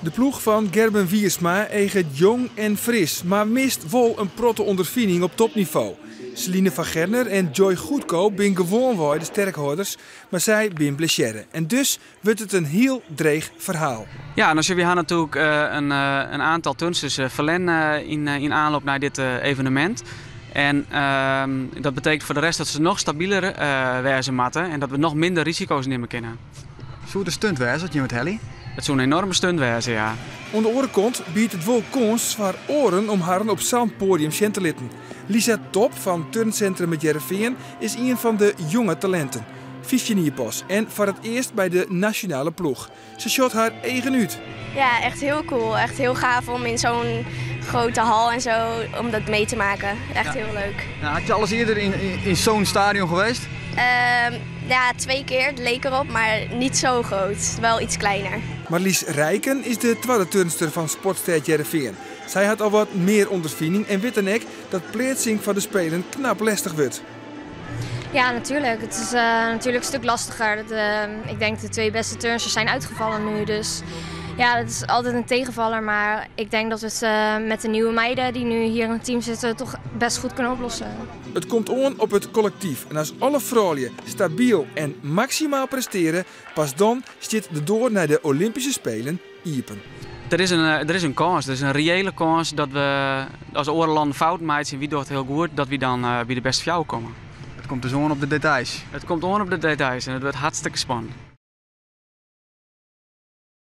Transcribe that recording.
De ploech fan Gerben Wiersma eaget jong en fris, mar mist wol in protte ûnderfining op topnivo. Celine van Gerner en Joy Goedkoop binne gewoanwei de sterkhâlders, mar sy binne blessearre. En dus wurdt it in hiel dreech ferhaal. Ja, dan we ha natuerlik in oantal turnsters ferlern yn oanloop nei dit evenemint. En dat betekent foar de rest dat se noch stabiler wêze moatte en dat we noch minder risiko's nimme kinne. Soe it in stunt wêze as jim it helje? It soe in enoarme stunt wêze, ja. Oan de oare kant biedt it wol kâns foar oaren om harren op sa'n poadium sjen te litten. Lisa Top fan Turnsintrum It Hearrenfean is ien fan de jonge talinten. 15 jier pas en foar it earst by de nasjonale ploech. Se sjocht har eagen út. Ja, echt heel cool. Echt heel gaaf om in zo'n grote hal en zo, om dat mee te maken. Echt heel leuk. Ja, had je al eens eerder in zo'n stadion geweest? Ja, 2 keer. Het leek erop, maar niet zo groot. Wel iets kleiner. Marlies Rijken is de twadde turnster fan Sportstêd Hearrenfean. Sy hat al wat mear ûnderfining en wit dan ek dat pleatsing foar de Spelen knap lestich wurdt. Ja, natuurlijk. Het is natuurlijk een stuk lastiger. Ik denk de 2 beste turnsters zijn uitgevallen nu. Dus ja, dat is altijd een tegenvaller. Maar ik denk dat we het met de nieuwe meiden die nu hier in het team zitten toch best goed kunnen oplossen. It komt oan op it kollektyf. En as alle froulju stabyl en maksimaal prestearje, pas dan stiet de doar nei de Olympyske Spelen iepen. Der is in kâns, der is in reële kâns dat we as oare lannen fouten meitsje en wy dogge it hiel goed, dat wy dan by de bêste fjouwer komme. It komt dus oan op de details. It komt oan op de details en it wurdt hartstikke spannend.